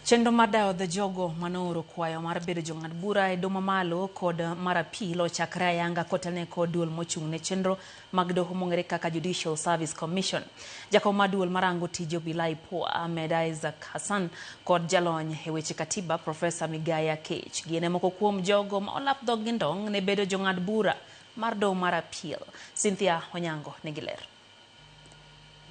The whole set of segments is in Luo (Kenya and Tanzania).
Chenro mar dayo dho jogo mane ooro kwayo mar bedo jong'ad bura e doho mamalo kod mar apil ochakre ayanga kotelne kod duol mochung' ne chenro mag doho mong'ere kaka Judicial Service Commission. Jakom mar duol marango tije obila IPOA Ahmed Isaac Hassan kod jalony e weche katiba Profesa Migai Akech gin e moko kuom jogo ma olap dhog gi ndong' ne bedo jong'ad bura mar doho mar apil. Cynthia Onyango nigi ler.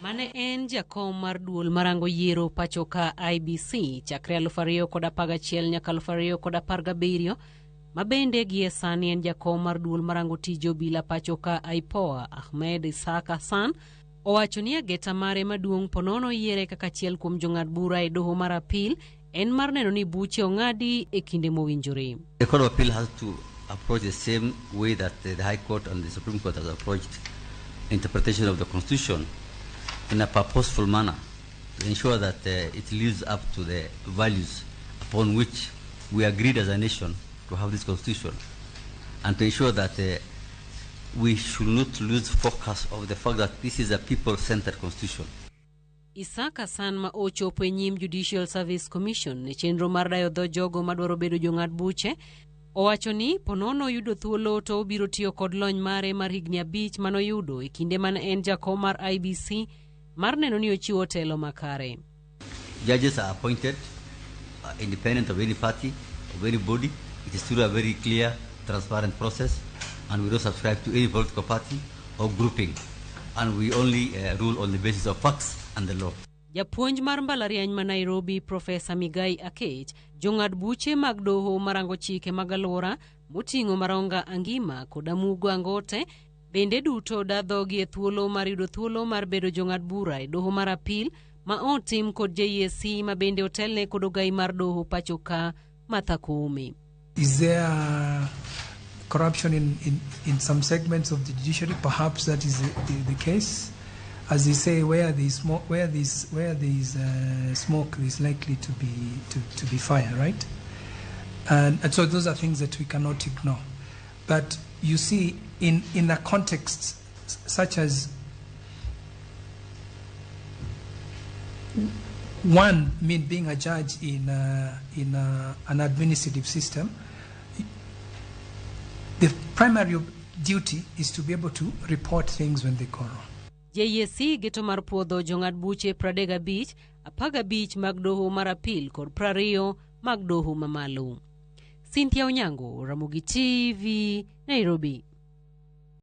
Mane en jakom mar duol marango yiero pachoka IEBC chakre 2011 nyaka 2017 ma bende gie sani en jakom mar duol marango tije obila pachoka IPOA Ahmed Isaac Hassan owacho ni ageta mare maduong' ponono yiere kaka achiel kuom jong'ad bura e doho mar apil en mar neno ni buche ong'adi e kinde mowinjore. The Court of Appeal has to approach the same way that the High Court and the Supreme Court has approached interpretation of the Constitution in a purposeful manner to ensure that it lives up to the values upon which we agreed as a nation to have this Constitution, and to ensure that we should not lose focus of the fact that this is a people-centered Constitution. Isaac Hassan ma ochopo e nyim Judicial Service Commission e chenro mar dayo dho jogo madwaro bedo jong'ad buche owacho ni ponono oyudo thuolo to obiro tiyo kod lony mare mar higni 5 manoyudo e kinde mane en jakom mar IEBC mar neno ni ochiwo telo makare. Judges are appointed independent of any party, of any body. It is through a very clear, transparent process, and we don't subscribe to any political party or grouping. And we only rule on the basis of facts and the law. Japuonj mar mbalariany ma Nairobi Profesa Migai Akech, jong'ad buche mag doho marango chike mag alwora moting'o Maronga Angima kod Amugo Angote bende duto dadhogi e thuolo mar yudo thuolo mar bedo jong'ad bura e doho mar apil ma otim kod JSC ma bende otelne kod ogai mar doho pachoka Martha Koome. Is there corruption in some segments of the judiciary? Perhaps that is the case. As they say, where there is smoke, where there is smoke, there is likely to be fire, right? And so those are things that we cannot ignore. But you see, in a context such as one, I mean, being a judge in an administrative system, the primary duty is to be able to report things when they go wrong. JSC geto mar puodho jong'ad buche 35, 15 mag doho mar apil kod 20 mag doho mamalo. Cynthia Onyango, Ramogi TV, Nairobi.